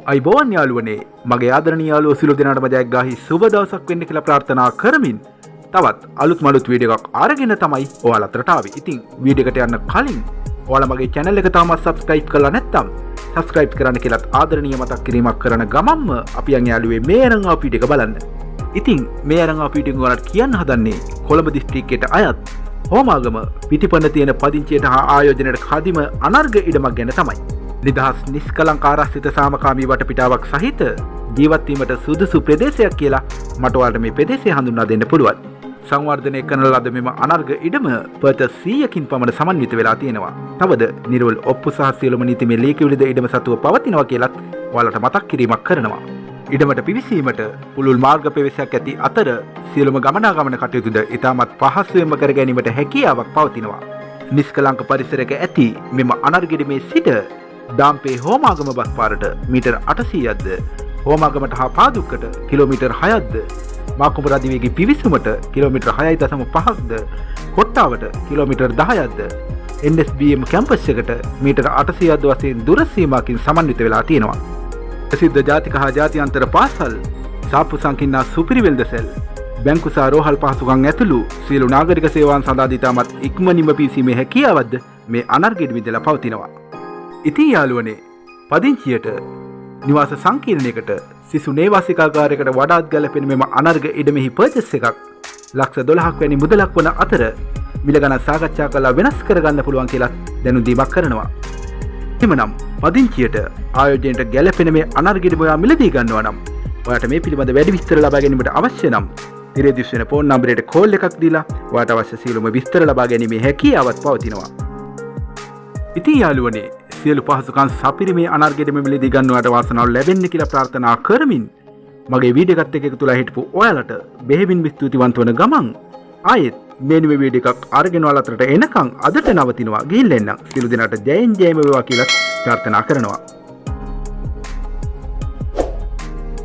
ආයුබෝවන් යාළුවනේ. මගේ ආදරණීය යාළුවෝ සියලු දෙනාටම ජයග්‍රාහී සුබ දවසක් වෙන්න කියලා ප්‍රාර්ථනා කරමින් තවත් අලුත් මලුත් වීඩියෝ එකක් අරගෙන තමයි ඔයාලා අතරට ආවේ. ඉතින් වීඩියෝ එකට යන්න කලින් ඔයාලා මගේ channel එක තාමත් subscribe කරලා නැත්නම් subscribe කරන්න කියලාත් ආදරණීය මතක් කිරීමක් කරන ගමන්ම අපි යන් යාළුවේ මේ අරන් ආපු වීඩියෝ එක බලන්න. ඉතින් මේ අරන් ආපු වීඩියෝ එක ඔයාලට කියන්න හදන්නේ කොළඹ දිස්ත්‍රික්කයට අයත් හෝමාගම පිටිපන්න තියෙන පදිංචියට හා ආයෝජනයට කදිම අනර්ග ඉඩමක් ගැන තමයි. නිදහස්, නිස්කලංක, ආරක්ෂිත, සාමකාමී වටපිටාවක් සහිත ජීවත් වීමට සුදුසු ප්‍රදේශයක් කියලා මට ඔයාලට මේ ප්‍රදේශය හඳුන්වා දෙන්න පුළුවන්. සංවර්ධනය කරන ලද මෙම අනර්ග ඉඩම පර්ත 100කින් පමණ සමන්විත වෙලා තියෙනවා. තවද නිරවුල් ඔප්පු සහ සියලුම නීතිමය ලියකියවිලිද ඉඩම සතුව පවතිනවා කියලත් ඔයාලට මතක් කිරීමක් කරනවා. ඉඩමට පිවිසීමට පුළුල් මාර්ග ප්‍රවේශයක් ඇති අතර සියලුම ගමනාගමන කටයුතුද ඉතාමත් පහසුවෙන්ම කර ගැනීමට හැකියාවක් පවතිනවා. නිස්කලංක පරිසරයක ඇති මෙම අනර්ග ඉඩමේ සිට ඩාම්පේ හෝමාගම බස් පාරට මීටර් 800ක්ද, හෝමාගමට හා පාදුක්කට කිලෝමීටර් 6ක්ද, මාකුඹ රදිවේගේ පිවිසුමට කිලෝමීටර් 6.5ක්ද, කොට්ටාවට කිලෝමීටර් 10ක්ද, NSBM campus එකට මීටර් 800ක්ද වශයෙන් දුර සීමාවකින් සමන්විත වෙලා තියෙනවා. ප්‍රසිද්ධ ජාතික හා ජාත්‍යන්තර පාසල්, සාප්පු සංකීර්ණ සුපිරි වෙළඳසැල්, බැංකු සහ රෝහල් පහසුකම් ඇතුළු සියලු නාගරික සේවාවන් සඳහා ඉතාමත් ඉක්මනින්ම පිවිසීමේ හැකියාවක්ද මේ අනර්ග ඉඩමේ ඉඳලා පවතිනවා. ඉතින් යාළුවනේ, පදිංචියට, නිවාස සංකීර්ණයකට, සිසු නේවාසිකාගාරයකට වඩාත් ගැලපෙන මෙම අනර්ග ඉඩමෙහි පර්චේස් එකක් ලක්ෂ 12ක් වැනි මුදලක් වන අතර මිල ගණන් සාකච්ඡා කරලා වෙනස් කරගන්න පුළුවන් කියලා දැනුම් දීමක් කරනවා. එමනම් පදිංචියට, ආයෝජනයට ගැලපෙන මේ අනර්ග ඉඩම ඔයා මිලදී ගන්නවා නම්, ඔයාට මේ පිළිබඳ වැඩි විස්තර ලබා ගැනීමට අවශ්‍ය නම් තිරේ දිස්වෙන ෆෝන් නම්බරයට කෝල් එකක් දීලා ඔයාට අවශ්‍ය සියලුම විස්තර ලබා ගැනීමේ හැකියාවත් පවතිනවා. ඉතින් යාළුවනේ, සියලු පහසුකම් සපිරි මේ අනර්ග ඉඩම මිලදී ගන්නවාට වාසනාව ලැබෙන්න කියලා ප්‍රාර්ථනා කරමින් මගේ වීඩියෝ එකත් එක්ක එකතු වෙලා හිටපු ඔයාලට බෙහෙවින් ස්තුතිවන්ත වන ගමන් ආයෙත් මේ නිම වීඩියෝ එකක් අරගෙන ඔයාලා අතරට එනකන් අදට නවතිනවා. ගිහින් එන්නම්. සියලු දෙනාට ජයෙන් ජයම වේවා කියලා ප්‍රාර්ථනා කරනවා.